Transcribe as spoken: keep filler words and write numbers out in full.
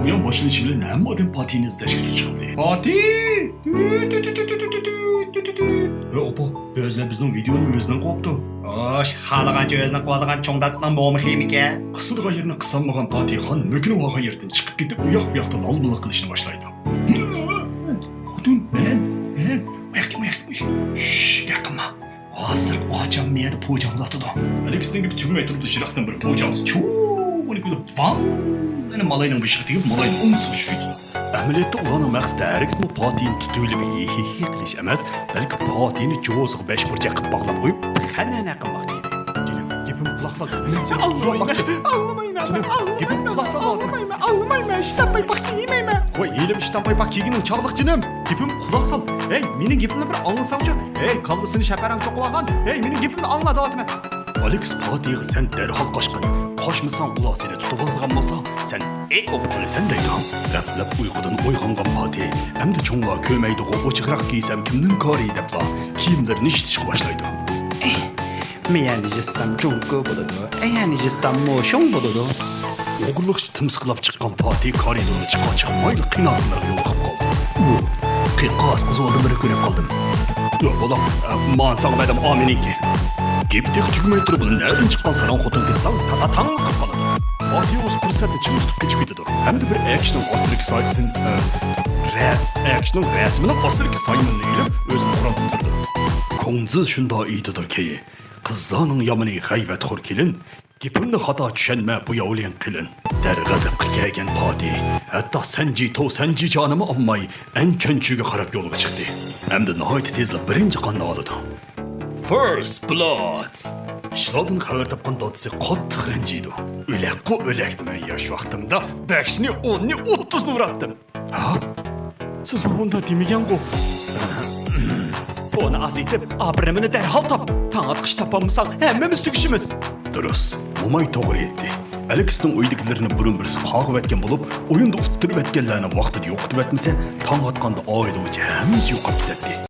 يا باشلىنىشى بىلەن ھەممە ئادەم پاتىنى ئىزدەشكە تۇتۇش قىلدى. پاتى! ھە، ئاپا، ئۆزلەر بىزنىڭ ۋىدېونى ئۆزىنىڭ قوپتۇ. خوش، خالىغانچە ئۆزىنىڭ قىلىۋالىدىغان چوڭ دادىسىنىڭ مومىخى ئىكەن. قىسىدىغان يېرىنى قىسالمىغان پاتىخان مۆكۈنۈۋالغان يېرىدىن چىقىپ كېتىپ، ئۇياق-بۇياقتا لالمىلىق قىلىشنى باشلايدۇ. خوتۇن، مەن، مەن، ئۇياققا، ئۇياققا، ئۇياققا. شش، گەپ قىلما. ھازىر ئاچام مەيەردە پوجاڭزا ئاتىدۇ. ئەلىكىسنىڭ گېپى تۈگىمەي تۇرۇپلا يىراقتىن بىر پوجاڭزا چۇۋۇنى كۈلۈپ، ۋاڭ! يەنە مالاينىڭ بېشىغا تېگىپ، مالاينىڭ ئوڭدىسىغا چۈشۈرۈۋېتىدۇ. ئەمەلىيەتتە ئۇلارنىڭ مەقسىتى ھەرگىزمۇ پاتىنى تۇتۇۋېلىپ ھىي-ھىي قىلىش ئەمەس، بەلكى پاتىنى جوزىغا بەش بۇرجەك قىلىپ باغلاپ قويۇپ، خەنەنە قىلماقچى ئىدى. جېنىم، گېپىمگە قۇلاق سال. مەن سېنى تۇتۇۋالماقچى. ئاڭلىمايمەن، جېنىم، ئاڭلىمايمەن، گېپىمگە قۇلاق سال، ئاڭلىمايمەن، ئاڭلىمايمەن، ئاڭلىمايمەن، ئىشتان پايپاق كىيمەيمەن. ۋاي، ھېلىمۇ ئىشتان پايپاق كىيگىنىڭ چاغلىق، جېنىم. گېپىمگە قۇلاق سال. ھەي، مېنىڭ گېپىمنى بىر ئاڭلىساڭچۇ. ھەي، كاللىسىنى شەپەرەڭ چوقۇۋالغان. ھەي، مېنىڭ گېپىمنى ئاڭلا، دەۋاتىمەن. ئالېكس پاتىغا سەن دەرھال قاچقىن. قاچمىساڭ ئۇلار سېنى تۇتۇۋالىدىغان بولسا، سەن ئېي ئوپقىلى سەن دەيدۇ. رەپلەپ ئۇيقۇدىن ئويغانغان پاتى، ئەمدى چوڭلار كۆرمەيدىغۇ، ئوچۇقراق كىيسەم كىمنىڭ كارى دەپلا كىيىملىرىنى يىتىشقا باشلايدۇ. مەيەردە ياتسام جۇڭگو بولىدۇ، ئەيەردە ياتساممۇ شۇڭ بولىدۇ. ئوغرىلىقچە تىمسىقلاپ چىققان پاتى كارىدورنى چىقارچالمايلا قىينالغانلارغا يولۇقۇپ قالدى. ئۇ، قېقاس قىزىۋالدىم، بىر كۆرۈپ قالدىم. ياق، بولۇڭ، مانا ساڭا مەدەم ئامىنىڭكى. گېپى تېخى تۈگىمەي تۇرۇپ، نەدىن چىققان ساراڭ خوتۇن كېلىپ تاڭ، تا-، تا-، تاڭ قىلىپ قالىدۇ. پاتى ئۇ پۇرسەتنى چىڭ تۇتۇپ قېچىپ كېتىدۇ. ھەمدە بىر ئەكىشنىڭ ئاستىدىكى سايتىن، ئە، رەس-، ئەكىشنىڭ رەسىمىنىڭ ئاستىدىكى سايمىننى ئېلىپ، ئۆزىنى ئوران قىلدۇرىدۇ. كۇڭزى شۇنداق ئېيتىدۇكى، قىزلارنىڭ يامىنى غەيۋەتخور كېلىن، گېپىمنى خاتا چۈشەنمە، بۇ ياۋلىيىڭ قېلىن. دەرغەزەپكە كەلگەن پاتى ھەتتا سەنجى تو، سەنجى جانىمۇ ئالماي، ئەنچۈەنچۈگە قاراپ يولغا چىقتى. ئەمدى ناھايىتى تېزلا بىرىنچى قاننى ئالىدۇ. فىرست بلاد! ئىشلاردىن خەۋەر تاپقان دادىسى قاتتىق رەنجىيدۇ. ئۆلەكقۇ ئۆلەك، مەن ياش ۋاقتىمدا بەشنى، ئوننى، ئوتتۇزنى ئۇراتتىم. ھا؟ سىز ماڭا ئۇنداق دېمىگەنغۇ؟ پونى ئازىيتىپ، ئابرىمىنى دەرھال تاپ. تاڭ ئاتقۇچە تاپالمىساڭ، ھەممىمىز تۈگىشىمىز. دۇرۇس، موماي توغرا ئېيتتى. ئەلىكسنىڭ ئۆيدىكىلىرىنى بۇرۇن بىرسى قاغىۋەتكەن بولۇپ، ئويۇندا ئۇتتۇرۇۋەتكەنلەرنى ۋاقتىدا يوقىتىۋەتمىسە، تاڭ ئاتقاندا ئائىلە بويىچە ھەممىسى يوقاپ كېتەتتى.